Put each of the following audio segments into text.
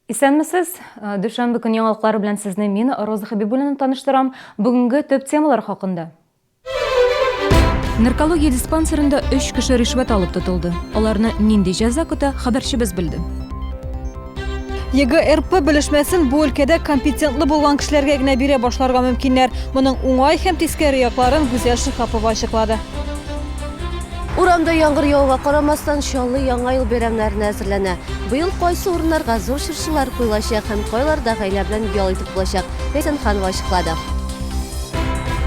Исәнмесез! Дүшәмбе көн яңалыклары белән сезне мин, Роза Хәбибуллина таныштырам. Бүгенге төп темалар хакында. Наркология диспансерында өч кеше ришвәт алып тотылды. Аларны нинди җәза көтә, хәбәрчебез белде. ЕГРП белешмәсен бу өлкәдә компетентлы булган кешеләргә генә бирә башларга мөмкиннәр. Моның уңай һәм тискәре якларын Гүзәл Шиһапова ачыклады. Урамда яңгыр явуга карамастан, Чаллы Яңа ел бәйрәмнәренә әзерләнә. Быел кайсы урыннарга зур чыршылар куелачак һәм кайларда гаилә белән ял итеп булачак, Ләйсән Ханова ачыклады.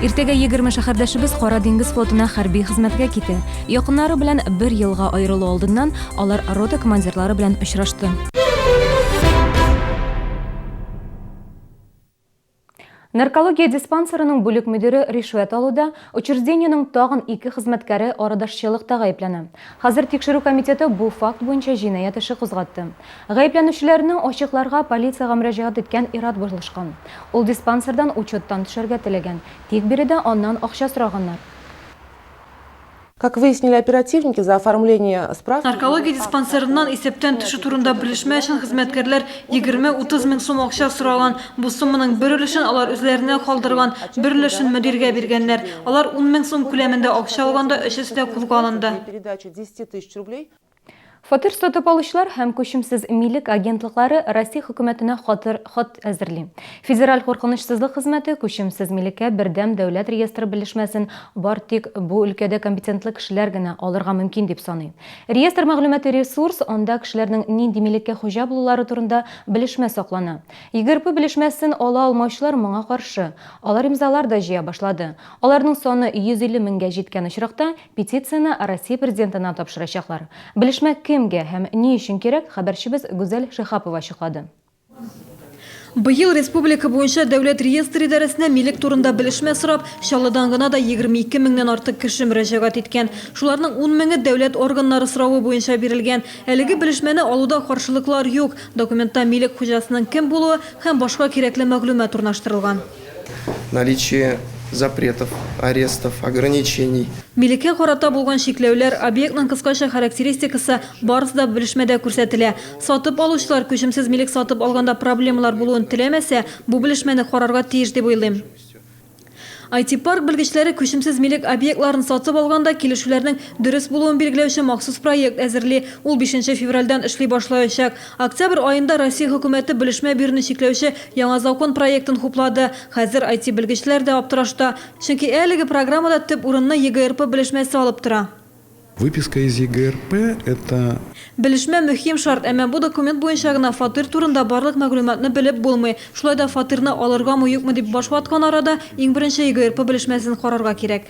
Иртәгә 20 шәһәрдәшебез Кара диңгез флотына хәрби хезмәткә китә. Якыннары белән бер елга аерылу алдыннан алар рота командирлары белән очрашты. Наркология диспансерының бүлек мөдире ришвәт алуда, учреждениенең тагын ике хезмәткәре арадашчылыкта гаепләнә. Хәзер Тикшерү комитеты бу факт буенча җинаять эше кузгатты. Гаепләнүчеләрне ачыкларга полициягә мөрәҗәгать иткән ир-ат булышкан. Ул диспансердан учеттан төшәргә теләгән, тик биредә аннан акча сораганнар. Как выяснили оперативники, за оформление справки... Наркология диспансерыннан исәптән төшү турында белешмә өчен хезмәткәрләр 20-30 мең сум акча сораган. Бу сумманың бер өлешен алар үзләренә калдырган, бер өлешен мөдиргә биргәннәр. Алар ун мең сум күләмендә акча алганда өчесе дә кулга алынды. Фатир сатып алучылар һәм күчемсез милек агентлыклары Россия Хөкүмәтенә хатыр хат әзерли. Федераль куркынычсызлык хезмәте күчемсез милеккә бердәм дәүләт реестры белешмәсен бар тик бу өлкәдә компетентлы кешеләр генә алырга мөмкин дип саный. Реестр мәгълүмати ресурс, анда кешеләрнең нинди милеккә хуҗа булулары турында белешмә саклана. ЕГРП белешмәсен ала алмаучылар моңа каршы. Алар имзалар да җыя башлады. Аларның саны 150 меңгә җиткән очракта, Петицияне Россия Президентына тапшырачаклар. Белешмә кемгә һәм ни өчен кирәк, хәбәрчебез Гүзәл Шиһапова ачыклады. Быел республика буенча Дәүләт реестр идарәсенә милек турында белешмә сорап, Чаллыдан гына да 22 меңнән артык кеше мөрәҗәгать иткән. Шуларның ун меңе дәүләт органнары соравы буенча бирелгән. Әлеге белешмәне алуда каршылыклар юк, документта милек хуҗасының кем булуы һәм башка кирәкле мәгълүмат урнаштырылган. Наличие запретов, арестов, ограничений. Милеккә карата булган чикләүләр, объектның кыскача характеристикасы, барысы да белешмәдә күрсәтелә. Сатып алучылар күчемсез милек сатып алганда проблемалар булуын теләмәсә, бу белешмәне карарга тиеш дип уйлыйм. IT-парк белгечләре күчемсез милек объектларын сатып алганда килешүләрнең дөрес булуын билгеләүче махсус проект әзерли. Ул бишенче февральдән эшли башлаячак. Октябрь аенда Россия Хөкүмәте белешмә бирүне чикләүче яңа закон проектын хуплады. Хәзер IT-белгечләр дә аптырашта. Чөнки әлеге программада төп урынны ЕГРП белешмәсе алып тора. Выписка из ЕГРП, это. Белешмә мөһим шарт, әмма бу документ буенча гына фатир турында барлык мәгълүматны белеп булмый. Шулай да фатирны алыргамы-юкмы дип баш ваткан арада, иң беренче ЕГРП белешмәсен карарга кирәк.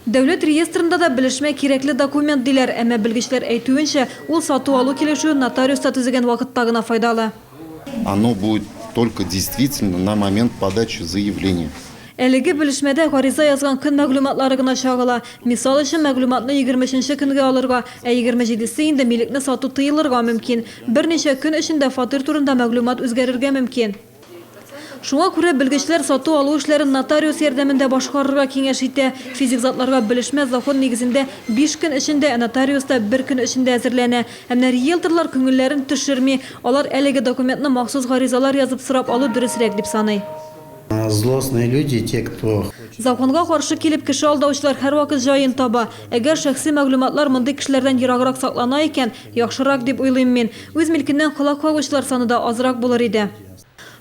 Дәүләт реестрында да белешмә кирәкле документ диләр, әмма белгечләр әйтүенчә, ул сату-алу килешүен нотариуста төзегән вакытта гына файдалы. Оно будет только действительно на момент подачи заявления. Әлеге белешмәдә гариза язган көн мәгълүматлары гына чагыла. Мисал өчен, мәгълүматны 23 нче көнгә алырга, ә 27 се инде милекне сату тыелырга мөмкин. Берничә көн эчендә фатир турында мәгълүмат үзгәрергә мөмкин. Шуңа күрә белгечләр сату-алу эшләрен нотариус ярдәмендә башкарырга киңәш итә. Физик затларга белешмә закон нигезендә биш көн эчендә, ә нотариуста бер көн эчендә әзерләнә. Ә менә риелторлар күңелләрен төшерми. Алар әлеге документны махсус гаризалар язып сорап алу дөресрәк дип саный. Злостные люди, те, кто. Законга каршы килеп кеше алдаучылар һәрвакыт җаен таба. Әгәр шәхси мәгълүматлар мондый кешеләрдән ераграк саклана икән, яхшырак дип уйлыйм мин. Үз милкеннән колак кагучылар саны да азрак булыр иде.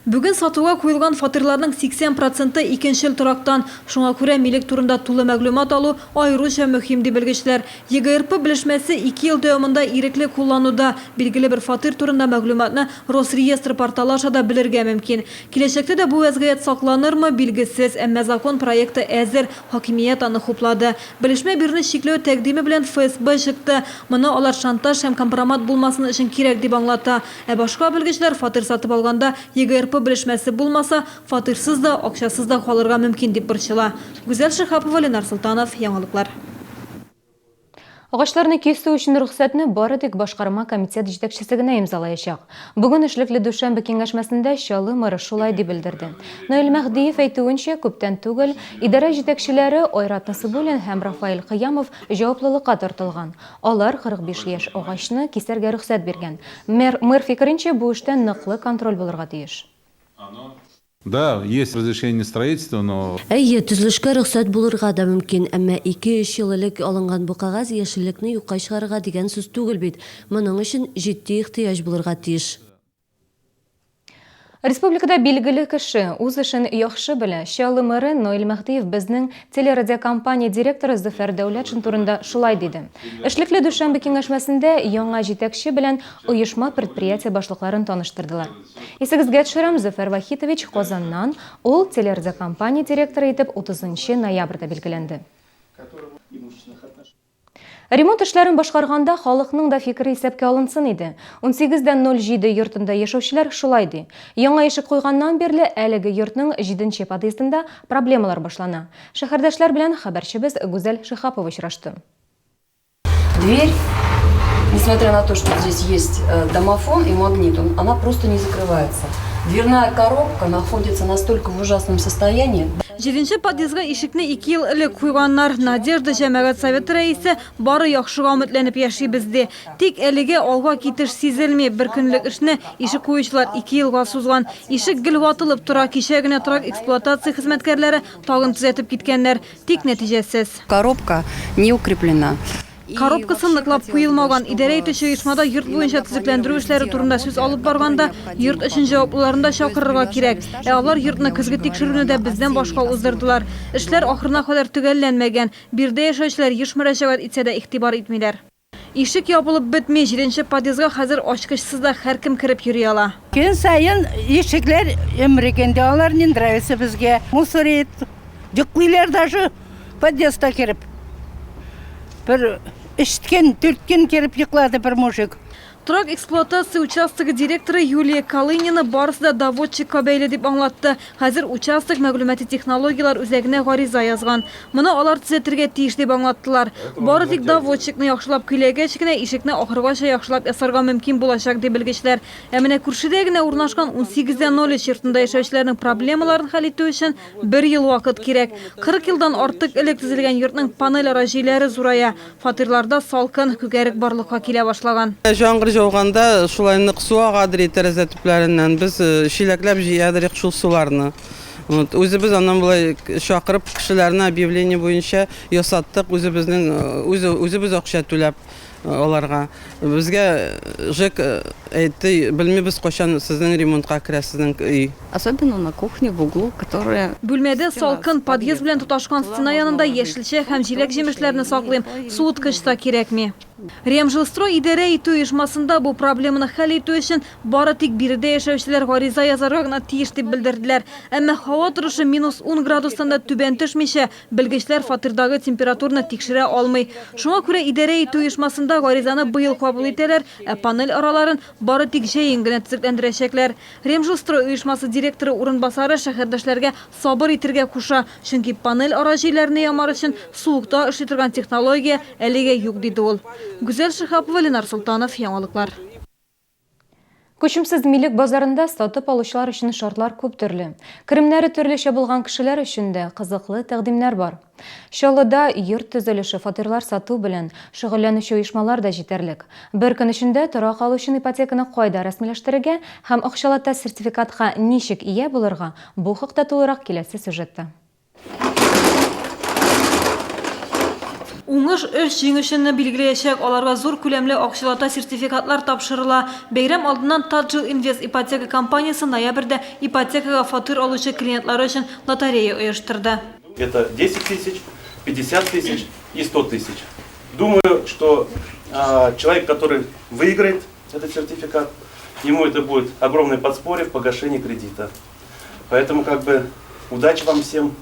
Бүген сатуга куелган фатирларның 80 проценты икенчел торактан. Шуңа күрә милек турында тулы мәгълүмат алу аеруча мөһим, ди белгечләр. ЕГРП белешмәсе ике ел дәвамында ирекле куллануда. Билгеле бер фатир турында мәгълүматны Росреестр порталы аша да белергә мөмкин. Киләчәктә дә бу вәзгыять сакланырмы, билгесез, әмма закон проекты әзер, хакимият аны хуплады. Белешмә бирүне чикләү тәкъдиме белән ФСБ чыкты. Моны алар шантаж һәм компромат булмасын өчен кирәк дип аңлата. Ә башка белгечләр фатир сатып алганда ЕГРП белешмәсе булмаса, фатирсыз да, акчасыз да калырга мөмкин дип борчыла. Гүзәл Шиһапова, Ленар Солтанов, Яңалыклар. Агачларны кисү өчен рөхсәтне бары тик башкарма комитет җитәкчесе генә имзалаячак. Бүген эшлекле дүшәмбе киңәшмәсендә Чаллы мэры шулай дип белдерде. Наил Мәһдиев әйтүенчә, күптән түгел идарә җитәкчеләре Айрат Насыйбуллин һәм Рафаэль Кыямов җаваплылыкка тартылган. Алар 45 яшь агачны кисәргә рөхсәт биргән. Мэр мэр фикеренчә, бу эштә ныклы контроль булырга тиеш. Да, есть разрешение на строительство, но. Әйе, төзелешкә рөхсәт булырга да мөмкин, әмма ике-өч ел элек алынган бу кәгазь яшеллекне юкка чыгарырга дигән сүз түгел бит. Моның өчен җитди ихтыяҗ булырга тиеш. Республикада билгеле кеше, үз эшен яхшы белә, Чаллы мэры Наил Мәһдиев безнең телерадиокомпания директоры Зөфәр Дәүләтшин турында шулай диде. Эшлекле дүшәмбе киңәшмәсендә яңа җитәкче белән оешма-предприятие башлыкларын таныштырдылар. Исегезгә төшерәм, Зөфәр Вахитович Казаннан, ул телерадиокомпания директоры итеп 30 нчы ноябрьдә билгеләнде. Ремонт эшләрен башкарганда халыкның да фикере исәпкә алынсын иде. 18 дә 07 йортында яшәүчеләр шулай ди. Яңа ишек куйганнан бирле әлеге йортның җиденче подъездында проблемалар башлана. Шәһәрдәшләр белән хәбәрчебез Гүзәл Шиһапова очрашты. Дверь, несмотря на то, что здесь есть э, домофон и магнит, он, она просто не закрывается. Дверная коробка находится настолько в ужасном состоянии. Җиденче подъездга ишекне ике ел элек куйганнар. Надежда җәмәгать советы рәисе бары яхшыга өметләнеп яшибез ди. Тик әлегә алга китеш сизелми. Бер көнлек эшне ишек куючылар ике елга сузган. Ишек гел ватылып тора. Кичә генә торак эксплуатация хезмәткәрләре тагын төзәтеп киткәннәр. Тик нәтиҗәсез. Коробка не укреплена. Коробкасы ныклап куелмаган. Идарә итүче оешмада йорт буенча төзекләндерү эшләре турында сүз алып барганда, йорт өчен җаваплыларны да чакырырга кирәк. Ә алар йортны көзге тикшерүне дә бездән башка уздырдылар. Эшләр ахырына кадәр төгәлләнмәгән. Биредә яшәүчеләр еш мөрәҗәгать итсә дә игътибар итмиләр. Ишек ябылып бетми, җиденче подъездга хәзер ачкычсыз да һәркем кереп йөри ала. Көн саен ишекләр емрек инде, алар не нравится безгә. Мусорит, йоклыйлар даже подъездда кереп. Бер өч көн, дүрт көн кереп йоклады бер мужик. Торак эксплуатация участогы директоры Юлия Калынина барысы да доводчикка бәйле дип аңлатты. Хәзер участок мәгълүмати технологияләр үзәгенә гариза язган. Моны алар төзәтергә тиеш дип аңлаттылар. Бары тик доводчикны яхшылап көйләгәч кенә ишекне ахыргача яхшылап ясарга мөмкин булачак, ди белгечләр. Ә менә күршедә генә урнашкан 18,03 йортында яшәүчеләрнең проблемаларын хәл итү өчен бер ел вакыт кирәк. 40 елдан артык элек төзелгән йортның панель ара җөйләре зурая. Фатирларда салкын, күгәрек барлыкка килә башлаган. Җаңгыр җауганда шулай нык су агадыр и тәрәзә төпләреннән. Без чиләкләп җыядыр идек шул суларны. Вот, үзебез аннан болай чакырып кешеләрне объявление буенча ясаттык, үзебезнең үз үзебез акча түләп аларга. Безгә ЖЭК әйтте, белмибез кайчан сезнең ремонтка керә сезнең өй. Особенно на кухне в углу, которая. Бүлмәдә салкын, подъезд белән тоташкан стена янында яшелчә һәм җиләк-җимешләрне саклыйм, суыткыч та кирәкми. Ремжилстрой идарә итү оешмасында бу проблеманы хәл итү өчен бары тик биредә яшәүчеләр гариза язарга гына тиеш дип белдерделәр. Әмма һава торышы минус ун градустан да түбән төшмичә, белгечләр фатирдагы температураны тикшерә алмый. Шуңа күрә идарә итү оешмасында гаризаны быел кабул итәләр, ә панель араларын бары тик җәен генә төзекләндерәчәкләр. Ремжилстрой оешмасы директоры урынбасары шәһәрдәшләргә сабыр итергә куша, чөнки панель ара җөйләрне ямар өчен суыкта эшли торган технология әлегә юк, диде ул. Гүзәл Шиһапова, Ленар Солтанов, Яңалыклар. Күчемсез милек базарында сатып алучылар өчен шартлар күп төрле. Керемнәре төрлечә булган кешеләр өчен дә кызыклы тәкъдимнәр бар. Чаллыда йорт төзелеше, фатирлар сату белән шөгыльләнүче оешмалар да җитәрлек. Бер көн эчендә торак алу өчен ипотеканы кайда рәсмиләштерергә һәм акчалата сертификатка ничек ия булырга, бу хакта тулырак киләсе сюжетта. Уңыш өч җиңүчене билгеләячәк, аларга зур күләмле акчалата сертификатлар тапшырыла. Бәйрәм алдыннан Таджил-Инвест ипотека компаниясе ноябрьдә ипотекага фатир алучы клиентлары өчен лотерея оештырды. Это 10 тысяч, 50 тысяч и 100 тысяч. Думаю, что человек, который выиграет этот сертификат, ему это будет огромное подспорье в погашении кредита. Поэтому как бы удачи вам всем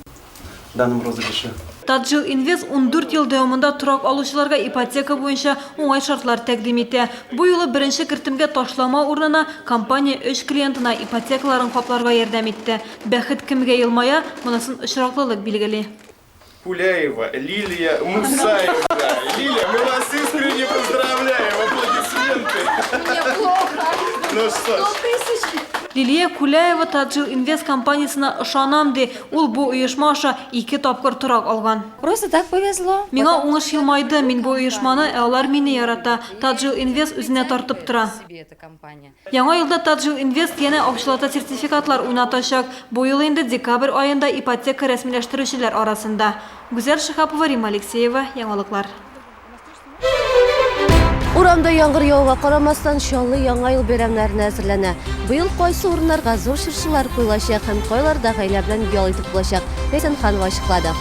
в данном розыгрыше. Таджил Инвест 14 ел дәвамында торак алучыларга ипотека буенча уңай шартлар тәкъдим итә. Бу юлы беренче кертемгә ташлама урынына компания өч клиентына ипотекаларын капларга ярдәм итте. Бәхет кемгә елмая, монысын очраклылык билгели. Куляева Лилия Мусаевна. Лилия, мы вас искренне поздравляем. Аплодисменты. Мне плохо. Ну что ж. 100 тысяч. Лилия Куляева Таджил Инвест компаниясенә ышанам ди. Ул бу оешма аша ике тапкыр торак алган. Просто так повезло. Миңа уңыш елмайды, мин бу оешманы, ә алар мине ярата. Таджил Инвест үзенә тартып тора. Яңа елда Таджил Инвест янә акчалата сертификатлар уйнатачак. Бу юлы инде декабрь аенда ипотека рәсмиләштерүчеләр арасында. Гүзәл Шиһапова, Римма Алексеева, Яңалыклар. Урамда яңгыр явуга карамастан, Чаллы Яңа ел бәйрәмнәренә әзерләнә. Быел кайсы урыннарга зур чыршылар куелачак һәм кайларда гаилә белән ял итеп булачак, Ләйсән Ханова ачыклады.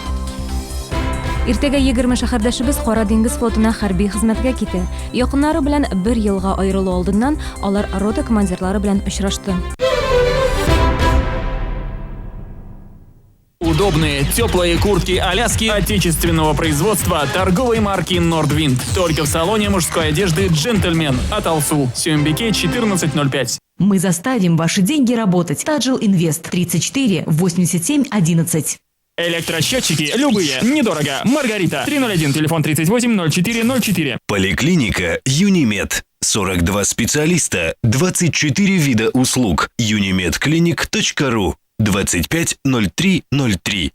Иртәгә 20 шәһәрдәшебез Кара диңгез флотына хәрби хезмәткә китә. Якыннары белән бер елга аерылу алдыннан алар рота командирлары белән очрашты. Удобные, теплые куртки Аляски отечественного производства торговой марки Nordwind. Только в салоне мужской одежды «Джентльмен» от Алсу. Сюмбике 14.05. Мы заставим ваши деньги работать. Таджил Инвест 34 87 11. Электросчетчики любые, недорого. Маргарита 301, телефон 38 04 04. Поликлиника Юнимед. 42 специалиста, 24 вида услуг. Unimedclinic.ru 25 03 03.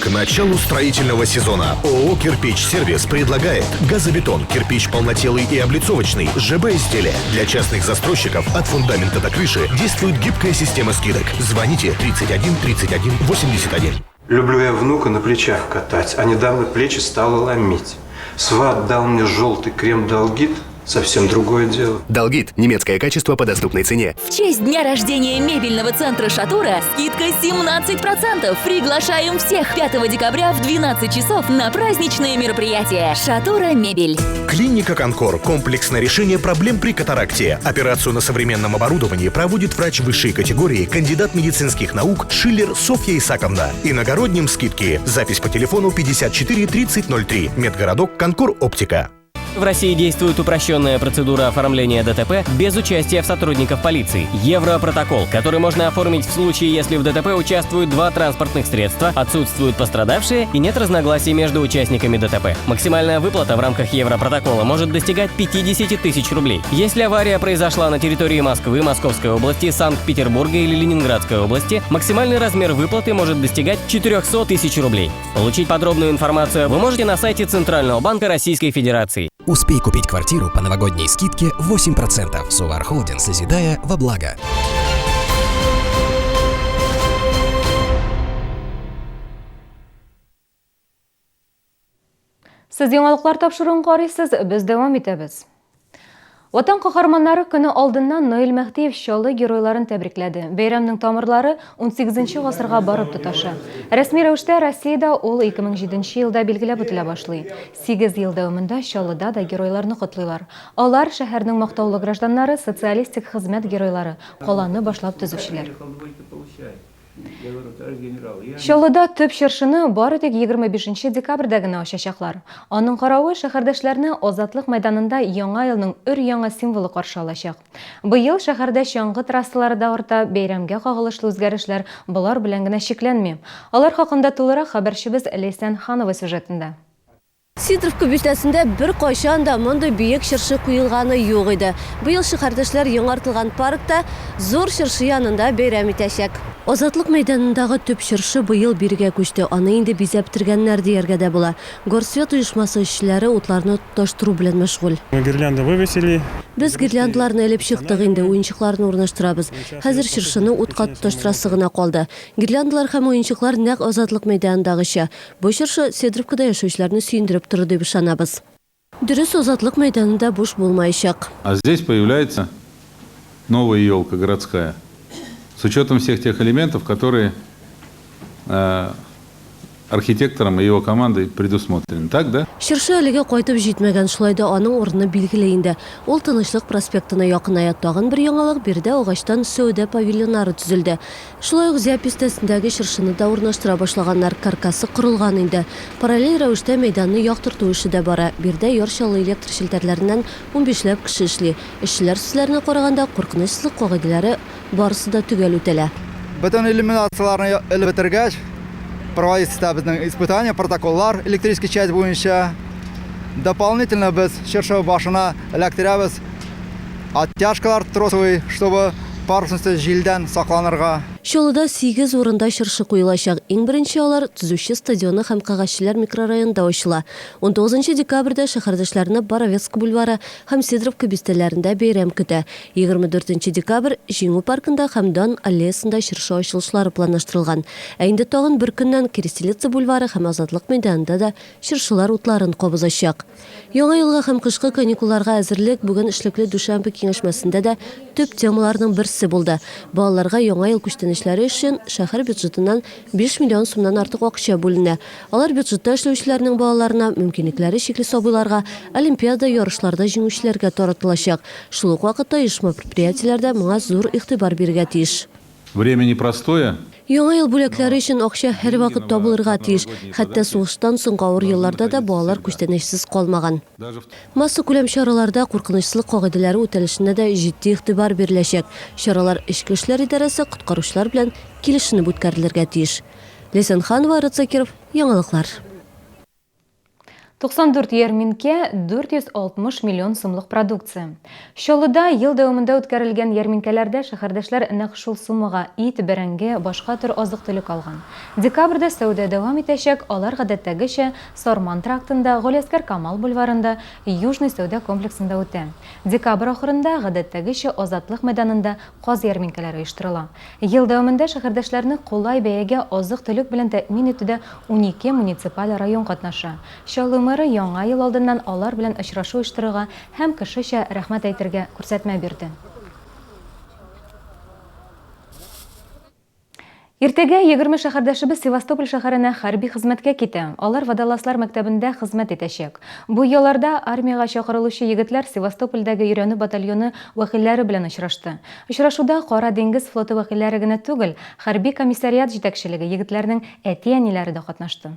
К началу строительного сезона ООО «Кирпич Сервис» предлагает газобетон, кирпич полнотелый и облицовочный, ЖБ-изделия. Для частных застройщиков от фундамента до крыши действует гибкая система скидок. Звоните 31 31 81. Люблю я внука на плечах катать, а недавно плечи стало ломить. Сват дал мне желтый крем «Долгит», совсем другое дело. «Долгит» – немецкое качество по доступной цене. В честь дня рождения мебельного центра «Шатура» скидка 17%. Приглашаем всех 5 декабря в 12 часов на праздничное мероприятие «Шатура Мебель». Клиника «Конкор» – комплексное решение проблем при катаракте. Операцию на современном оборудовании проводит врач высшей категории, кандидат медицинских наук Шиллер Софья Исаковна. Иногородним скидки. Запись по телефону 54 30 03. Медгородок «Конкор Оптика». В России действует упрощенная процедура оформления ДТП без участия сотрудников полиции. Европротокол, который можно оформить в случае, если в ДТП участвуют два транспортных средства, отсутствуют пострадавшие и нет разногласий между участниками ДТП. Максимальная выплата в рамках Европротокола может достигать 50 тысяч рублей. Если авария произошла на территории Москвы, Московской области, Санкт-Петербурга или Ленинградской области, максимальный размер выплаты может достигать 400 тысяч рублей. Получить подробную информацию вы можете на сайте Центрального банка Российской Федерации. Успей купить квартиру по новогодней скидке 8%. Сувар Холдинг, созидая во благо. Сез яңалыклар тапшыруын карыйсыз, без дәвам итәбез. Ватан каһарманнары көне алдыннан Наил Мәһдиев Чаллы геройларын тәбрикләде. Бәйрәмнең тамырлары 18 гасырга барып тоташа. Рәсми рәвештә Россиядә ул 2007 елда билгеләп үтелә башлый. 8 ел дәвамында Чаллыда да геройларны котлыйлар. Алар шәһәрнең мактаулы гражданнары, социалистик хезмәт геройлары, каланы башлап төзүчеләр. Чаллыда төп чыршыны бары тик 25 декабрьдә генә ачачаклар. Аның каравы шәһәрдәшләрне Азатлык мәйданында Яңа елның өр-яңа символы каршы алачак. Быел шәһәрдә чаңгы трассалары да арта, бәйрәмгә кагылышлы үзгәрешләр болар белән генә чикләнми. Алар хакында тулырак хәбәрчебез Ләйсән Ханова сюжетында. Сидоровка бистәсендә беркайчан да мондый биек чыршы куелганы юк иде. Быел шәһәрдәшләр яңартылган паркта зур чыршы янында бәйрәм итәчәк. Азатлык мәйданындагы төп чыршы быел бирегә күчте. Аны инде бизәп бетергәннәр дияргә дә була. Горсвет оешмасы эшчеләре утларны тоташтыру белән мәшгуль. Мы гирлянды вывесили. Без гирляндаларны элеп чыктык инде, уенчыкларны урнаштырабыз. Хәзер чыршыны утка тоташтырасы гына калды. Гирляндалар һәм уенчыклар нәкъ Азатлык мәйданындагыча. Бу чыршы Седровкада яшәүчеләрне сөендереп торыр дип ышанабыз. Дөрес, Азатлык мәйданында буш булмаячак. А здесь появляется новая елка городская. С учетом всех тех элементов, которые архитектором и его командой предусмотрены. Так, да? Чыршы әлегә кайтып җитмәгән, шулай да аның урыны билгеле инде. Ул Тынычлык проспектына якыная. Тагын бер яңалык, биредә агачтан сәүдә павильоннары төзелде. Шулай ук Зәб бистәсендәге чыршыны да урнаштыра башлаганнар, каркасы корылган инде. Параллель рәвештә мәйданны яктырту эше дә бара. Биредә Яр Чаллы электр челтәрләреннән унбишләп кеше эшли. Эшчеләр сүзләренә караганда, куркынычсызлык кагыйдәләре барысы да төгәл үтәлә. Бөтен иллюминацияләрне элеп бетергәч, проводиться итә безнең испытание, протоколлар электрический часть буенча. Дополнительно без чыршы башына эләктерәбез оттяжкалар тросовый, чтобы парусности җилдән сакланырга. Чаллыда сигез урында чыршы куелачак. Иң беренче алар Төзүче стадионы һәм Кәгазьчеләр микрорайонында ачыла. Унтугызынчы декабрьдә шәһәрдәшләрне Боровецк бульвары һәм Сидоровка бистәләрендә бәйрәм көтә. 24 нче декабрь, Җиңү паркында һәм Дан аллеясында чыршы ачылышлары планлаштырылган. Ә инде тагын бер көннән Керестелица бульвары һәм Азатлык мәйданында да чыршылар утларын кабызачак. Яңа елга һәм кышкы каникулларга әзерлек бүген эшлекле дүшәмбе киңәшмәсендә дә төп темаларның берсе булды. Балаларга Яңа ел күчтәнәчләре өчен шәһәр бюджетыннан 5 миллион сумнан артык акча бүленә. Алар бюджетта эшләүчеләрнең балаларына, мөмкинлекләре чикле сабыйларга, олимпиада, ярышларда җиңүчеләргә таратылачак. Шул ук вакытта оешма-предприятиеләр дә моңа зур игътибар бирергә тиеш. Время непростое. Яңа ел бүләкләре өчен акча һәрвакыт табылырга тиеш. Хәтта сугыштан соңгы авыр елларда да балалар күчтәнәчсез калмаган. Массакүләм чараларда куркынычсызлык кагыйдәләре үтәлешенә дә җитди игътибар биреләчәк. Чаралар Эчке эшләр идарәсе, коткаручылар белән килешенеп үткәрелергә тиеш. Ләйсән Ханова, Айрат Закиров, Яңалыклар. 94 ярминкә, 460 миллион сумлык продукция. Чаллыда ел дәвамында үткәрелгән ярминкәләрдә шәһәрдәшләр нәкъ шул суммага ит, бәрәңге, башка төр азык-төлек алган. Декабрьдә сәүдә дәвам итәчәк, алар гадәттәгечә Сарман трактында, Галиәсгар Камал бульварында, Южный сәүдә комплексында үтә. Декабрь ахырында, гадәттәгечә, Азатлык мәйданында каз ярминкәләре оештырыла. Ел дәвамында шәһәрдәшләрне кулай бәягә азык-төлек белән тәэмин итүдә 12 муниципаль район катнаша. Чаллы мэры Яңа ел алдыннан алар белән очрашу оештырырга һәм кешечә рәхмәт әйтергә күрсәтмә бирде. Иртәгә 20 шәһәрдәшебез Севастополь шәһәренә хәрби хезмәткә китә. Алар водолазлар мәктәбендә хезмәт итәчәк. Бу ялларда армиягә чакырылучы егетләр Севастопольдәге өйрәнү батальоны вәкилләре белән очрашты. Очрашуда Кара диңгез флоты вәкилләре генә түгел, хәрби комиссариат җитәкчелеге, егетләрнең әти-әниләре дә катнашты.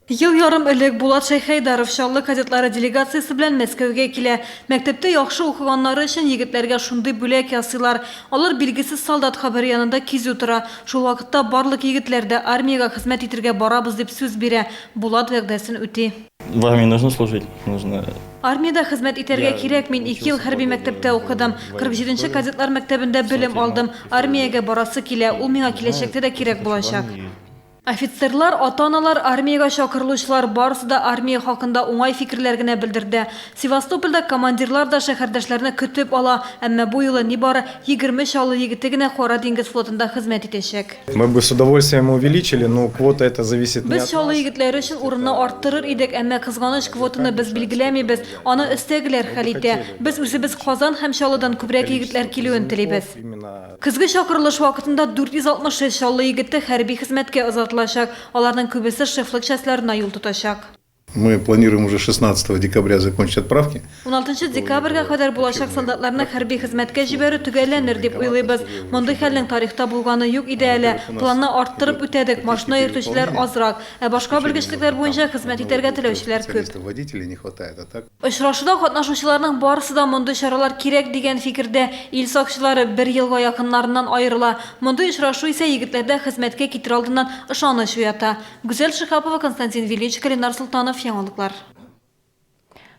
Ел ярым элек Булат Шәйхәйдаров Чаллы кадетлары делегациясе белән Мәскәүгә килә. Мәктәптә яхшы укыганнары өчен егетләргә шундый бүләк ясыйлар. Алар билгесез солдат кабере янында кизү тора. Шул вакытта барлык егетләр дә армиягә хезмәт итергә барабыз дип сүз бирә. Булат вәгъдәсен үти. В армии нужно служить, нужно. Армиядә хезмәт итәргә кирәк, мин ике ел хәрби мәктәптә укыдым. 47 нче кадетлар мәктәбендә белем алдым. Армиягә барасы килә, ул миңа киләчәктә дә кирәк булачак. Офицерлар, ата-аналар, армиягә чакырылучылар, барысы да армия хакында уңай фикерләр генә белдерде. Севастопольдә командирлар да шәһәрдәшләрне көтеп ала, әмма бу юлы нибары 20 Чаллы егете генә Кара диңгез флотында хезмәт итәчәк. Мы бы с удовольствием увеличили, но квота это зависит не Без от Чаллы нас. егетләре өчен урынны арттырыр идек, әмма, кызганыч, квотаны без билгеләмибез, аны өстәгеләр хәл итә. Без үзебез Казан һәм Чаллыдан күбрәк егетләр килүен телибез. Көзге чакырылыш вакытында 463 Чаллы егете хәрби хезмәткә озатылачак. Аларның күбесе шефлык частьларына юл тотачак. Мы планируем уже 16 декабря закончить отправки. Уналтынчы декабрьгә кадәр булачак солдатларны хәрби хезмәткә җибәрү төгәлләнер дип уйлыйбыз. Мондый хәлнең тарихта булганы юк иде әле. Планны арттырып үтәдек, машина йөртүчеләр азрак. Ә башка белгечлекләр буенча хезмәт итәргә теләүчеләр күп. Водителей не хватает, а так. Очрашуда катнашучыларның барысы да мондый чаралар кирәк дигән фикердә. Ил сакчылары бер елга якыннарыннан аерыла. Мондый очрашу исә егетләрдә хезмәткә китер алдыннан ышаныч уята. Гүзәл Шиһапова, Константин Величко, Ленар Солтанов, Яңалыклар.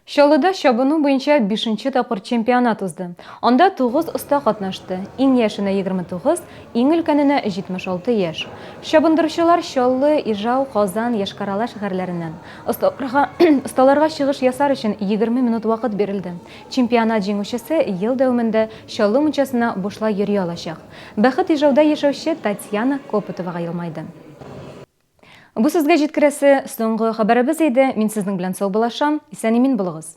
Чаллыда чабыну буенча бишенче тапкыр чемпионат узды. Анда тугыз оста катнашты. Иң яшенә 29, иң өлкәненә 76 яшь. Чабындыручылар Чаллы, Ижау, Казан, Йошкар-Ола шәһәрләреннән. Осталарга, осталарга чыгыш ясар өчен 20 минут вакыт бирелде. Чемпионат җиңүчесе ел дәвамында Чаллы мунчасына бушлай йөри алачак. Бәхет Ижауда яшәүче Татьяна Копотовага елмайды. Бу сезгә җиткерәсе соңгы хәбәребез иде. Мин сезнең белән саубуллашам. Исән-имин булыгыз.